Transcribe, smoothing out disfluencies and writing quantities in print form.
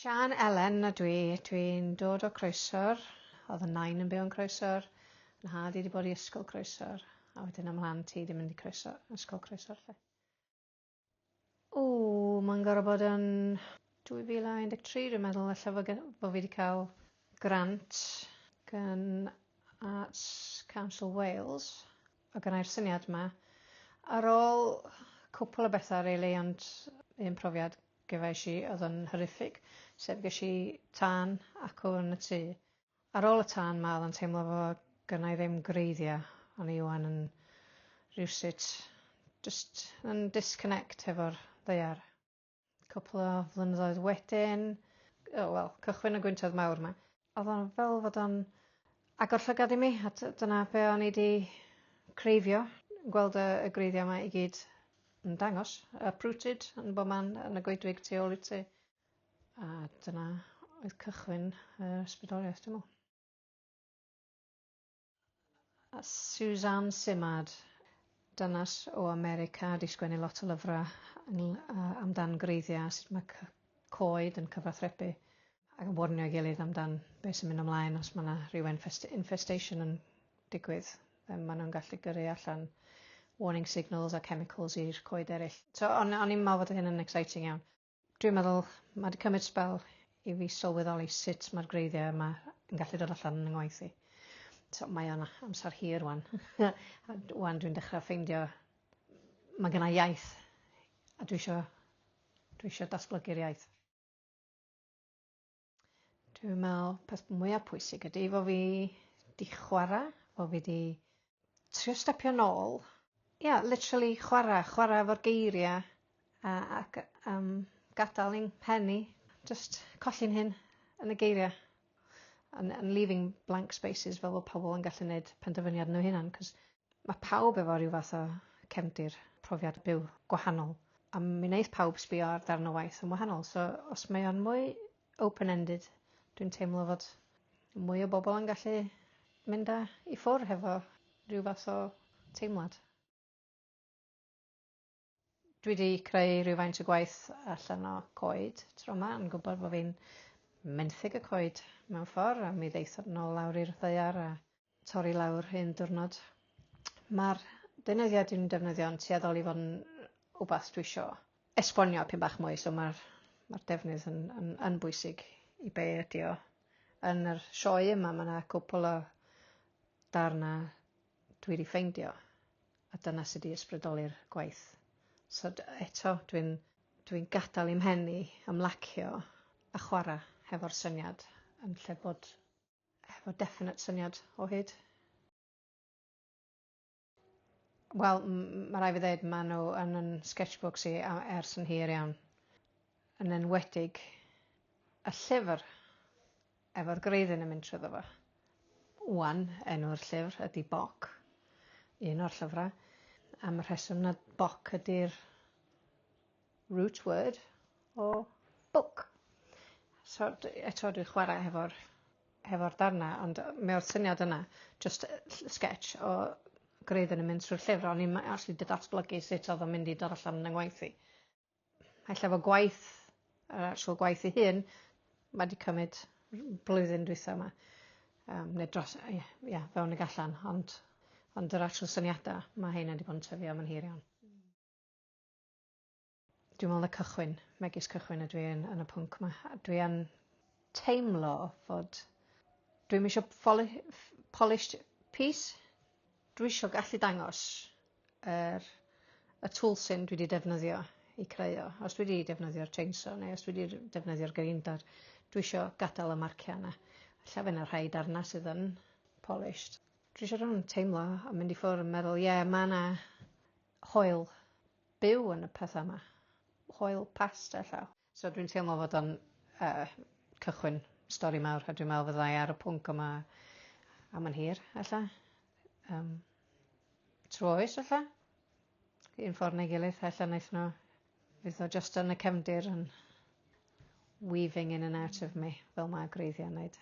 Siân Elen ydw i, dwi'n dod o Croesor, oedd 'y nain yn byw yn Croesor, 'nhad i 'di bod i ysgol Croesor, a wedyn 'y mhlant i 'di mynd i Croesor, ysgol Croesor 'lly. Ww, mae'n gorfod bod yn 2013 dwi'n meddwl ella fo' gen- bo' fi 'di cael grant gan Arts Council Wales a gynnai'r syniad 'ma ar ôl cwpl o bethau rili ond un profiad gefais i oedd yn horrific, sef ges i tân acw yn y tŷ. Ar ôl y tân 'ma oedd o'n teimlo fo gynna i ddim gwreiddiau, o'n i ŵan yn rywsut jyst yn disconnect hefo'r ddaear. Cwpl o flynyddoedd wedyn, o wel, cychwyn y gwyntoedd mawr 'ma, oedd o'n fel fod o'n agor llygad i mi a dyna be o'n i 'di creifio, gweld y, y gwreiddiau 'ma i gyd yn dangos, uprooted yn bob man yn y goedwig tu ôl i'r tŷ. A dyna oedd cychwyn yr ysbrydoliaeth dwi'n meddwl. A Suzanne Simard, dynas o America, 'di sgwennu lot o lyfrau amdan gwreiddiau a sut mae coed yn cyfathrebu ac yn warnio ei gilydd amdan beth sy'n mynd ymlaen os mae yna rhyw infestation yn digwydd. Then maen nhw'n gallu gyrru allan warning signals a chemicals i'r coed eraill. So o'n, o'n i'n meddwl fod hyn yn exciting iawn. Dwi'n meddwl mae wedi cymryd sbel i fi sylweddoli sut mae'r gwreiddiau yma yn gallu dod allan yn 'y ngwaith i. So mae o'n amser hir wan. A wan dwi'n dechrau ffeindio mae gen i iaith a dwi isio datblygu'r iaith. Dwi'n meddwl peth mwyaf pwysig ydy fo fi 'di chwarae, fo fi 'di trio stepio nôl. Ia, yeah, literally chwarae, chwarae efo'r geiriau a, ac gadael i'n pen i just colli'n hun yn y geiriau. And leaving blank spaces fel bod pobl yn gallu gwneud penderfyniad nhw hunan. Cos mae pawb efo rhyw fath o cefndir profiad byw gwahanol. A mi wneith pawb sbio ar darn o waith yn wahanol. So os mae o'n mwy open-ended, dwi'n teimlo fod mwy o bobl yn gallu mynd â i ffwrdd hefo rhyw fath o teimlad. Dwi wedi creu rhywfaint o gwaith allan o coed tro yma, yn gwybod bod fi'n menthyg y coed mewn ffordd, a mi ddeith nôl lawr i'r ddaear a torri lawr un diwrnod. Mae'r deunyddiau dwi'n defnyddio yn tueddol i fod yn wbath dwi isio esbonio pyn bach mwy, so mae'r ma defnydd yn bwysig i be ydi o. Yn yr sioe yma mae yna cwpl o darna dwi wedi ffeindio a dyna sydd wedi ysbrydoli'r gwaith. So eto dwi'n gadael i'm mhen i ymlacio a chwarae hefo'r syniad yn lle bod hefo definite syniad o hyd. Wel, mae rhaid fi ddweud, maen nhw yn yn sketchbooks i ers yn hir iawn. Yn enwedig y llyfr efo'r gwreiddyn yn mynd trwyddo fo. Wan, enw'r llyfr ydy Boc, un o'r llyfrau. Am y rheswm na Boc ydy'r root word o book. So eto dwi'n chwarae hefo'r darna, ond mewn syniad yna, just sketch o gwreiddyn yn mynd trwy'r llyfr, o'n i'n actually 'di datblygu sut oedd o'n mynd i dod allan yn 'y ngwaith i. Ella fo gwaith, yr actual gwaith ei hun, mae wedi cymryd blwyddyn dwytha yma. Neu dros, ie, yeah, yeah, fewn ag allan, ond yr actual syniadau, mae heina wedi bod yn tyfu am yn hir iawn. Dwi'n meddwl y cychwyn, megis cychwyn ydw i yn y pwnc yma. Dwi yn teimlo fod dwi'm eisiau polished piece. Dwi eisiau gallu dangos y tools sy'n dwi wedi defnyddio i creu o. Os dwi wedi defnyddio'r chainsaw neu os dwi wedi defnyddio'r grinder, dwi eisiau gadael y marciau yna. Ella fydd yna rhai darna sydd yn polished. Dwi eisiau rhywun teimlo a mynd i ffwrdd yn meddwl, ie, yeah, mae yna hoel byw yn y pethau yma. Hoel past ella. So dwi'n teimlo fod o'n cychwyn stori mawr a dwi'n meddwl fyddai ar y pwnc yma am yn hir ella. Trwy oes ella. Un ffordd neu gilydd ella wnaeth nhw fydd o just yn y cefndir yn weaving in and out of me fel mae gwreiddiau'n neud.